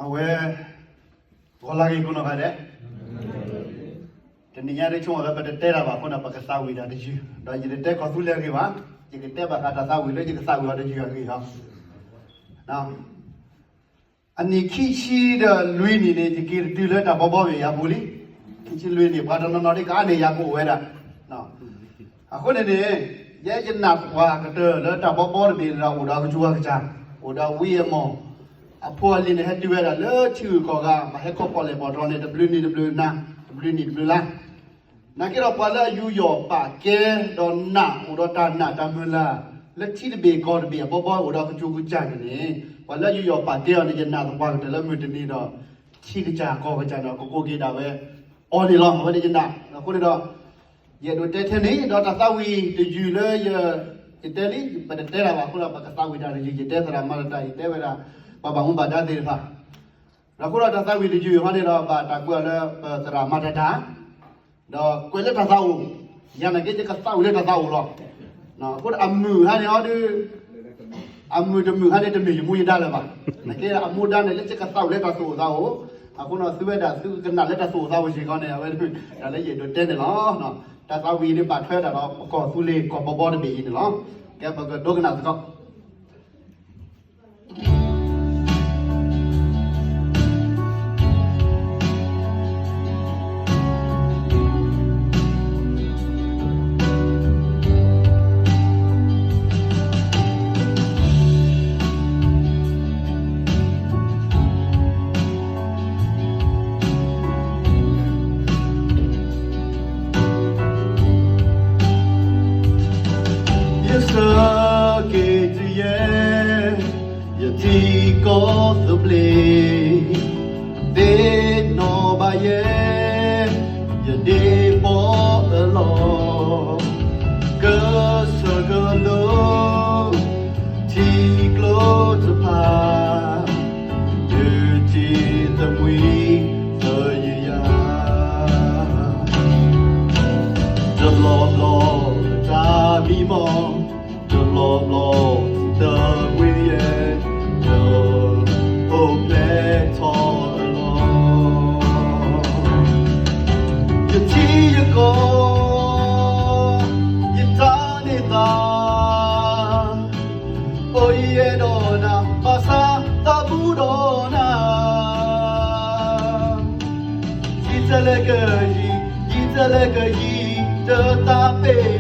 အဝဲ ဂီၤလၢဂ့ၤကိးနီၢ်ဂၤဒဲး, တနံၤညါဒ်ဆိကမိၣ်လၢပတတဲတၢ်ဘၣ်အဃိန့ၣ် ပကသးဝံၣ်တၢ်တယုၢ်, ဒီးယတတဲကီၢ်သူလ့ၤအဂ့ၢ်ဘၣ်, ယကတဲဘၣ်ဃးတၢ်သးဝံၣ်လၢယကသးဝံၣ်အီၤတယုၢ်အဂ့ၢ်လီၤ. အနံၣ်ခံဆံဒီးလွံၢ်နံၣ်န့ၣ် ယက့ၤတတုၤလၢတၢ်ဘီဘီဘ့ၣ်ယၤပူၤလံ. ခံဆံလွံၢ်နံၣ် ပှၤတနီၤနီၤဒ်ကအါန့ၢ်ယၤကအိၣ်ဝဲဒၣ်. အဃိန့ၣ်န့ၣ် ယဲယနာ်သပှၢ်ကတၢၢ်လၢတၢ်ဘီဘီတဘ့ၣ်န့ၣ်ဒီး အိၣ်ဒီးကစူၤကစၢ်, အိၣ်ဒီးဝံအမီၢ်, အဖိအလံၤန့ၣ် ဟဲတုၤဝဲဒၣ်လၢထံဂုၤကီၢ်ဂၤ, ဘၣ်ဟဲခီဖျိလဲၤပိာ်တြီၤန့ၣ် တဘျုးနံၣ်တဘျုးနၤ, တဘျုးနံၣ်တဘျုးလါ နာ်က့ဒီးပှၤလၢအယူးယီၣ်ပာ်ကဲ ဒီးနာ်အိၣ်ဒီးတၢ်နာ်တၢ်မုၢ်လၢ် လၢထံတဘ့ၣ်ကီၢ်တဘ့ၣ်အဘီဘီအိၣ်ဒီးကစူၤကစၢ်န့ၣ်န့ၣ်, ပှၤလၢအယူးယီၣ်ပာ်ကဲအီၤန့ၣ် ယနာ်သပှၢ်ကတၢၢ်လၢမုၢ်တနံၤဒီး ထံကစၢ်ကီၢ်ကစၢ်န့ၣ် ကကိးက့ၤဒၣ်ဝဲအီၤန့ၣ်လီၤ. အဝဲန့ၣ်ယနာ်, အဃိန့ၣ်ဒီး ယအဲၣ်ဒိးတဲထဲန့ၣ် ဒီးတၢ်သးဝံၣ်တယုၢ်လၢယ ယတဲလံ, ပတတဲတၢ်ဘၣ်အဃိဒီး ပကသးဝံၣ်တၢ်တယုၢ်, ယတဲသရၣ်မၤတၢ်, ယတဲဝဲဒၣ် ပှၤဘၣ်မူဘၣ်ဒါသ့ၣ်တဖၣ် ဒီးအဃိဒီးတၢ်သးဝံၣ်တယုၢ်ဟီန့ၣ်ဒီး ဘၣ်တၢ်ကွဲးအီၤလၢပသရၣ်မၤတၢ်တၢ်, ဒီးကွဲးလၢတၢ်သးအိၣ်, ယၤနာ်က့ယကသးဝံၣ်လၢတၢ်သးအိၣ်လီၤ. အဃိဒီးအမုာ်ဟီန့ၣ်အီၤဒီး အမုာ်တမုာ်ဟီန့ၣ် တမ့ၢ်ယမူယဒါလၢၤဘၣ်. နာ်က့အမူဒါန့ၣ် လၢယကသးဝံၣ်လၢတၢ်သူၣ်အိၣ်သးအိၣ်, အဃိဒီးသုဝဲဒၣ်သုကနၣ်လၢတၢ်သူၣ်အိၣ်သးအိၣ်စ့ၢ်ကီးန့ၣ် အဝဲ တၢ်လၢယအဲၣ်ဒိးတဲန့ၣ်လီၤ. တၢ်သးဝံၣ်န့ၣ်ဘၣ်ထွဲဒၣ်ဒီးပကီၢ်သူလ့ၤကီၢ်ဘီဘီတဘ့ၣ်အံၤန့ၣ်လီၤ. ကဲပကဒိကနၣ်သကိး ယစၢက့ၤတုၤယဲ ယထံကီၢ်သဘျ့, သ့ၣ်နီၣ်ဘၣ်ယဲ ယဒ့ပီၣ်အလီၢ်, ကစၢၢ်ကလိ ထံကျိတဖၣ်, ယထံၣ်သမံသယုၢ်ယၤ, တဘျီဘျီတၢ်မံမီၢ်, တဘျီဘျီတမှံယဲ, ယအိၣ်ဖျဲၣ်ထီၣ်အလီၢ်, ယထံယကီၢ် ယတၢ်န့ၢ်သါ, အိၣ်ယအဲၣ်ဒိးနၤ ဘၣ်ဆၣ်သးဘူးဒီးနၤ, ယံာ်တလဲကယံာ်, ယံာ်တလဲကယံာ်, တသးပ့ၤ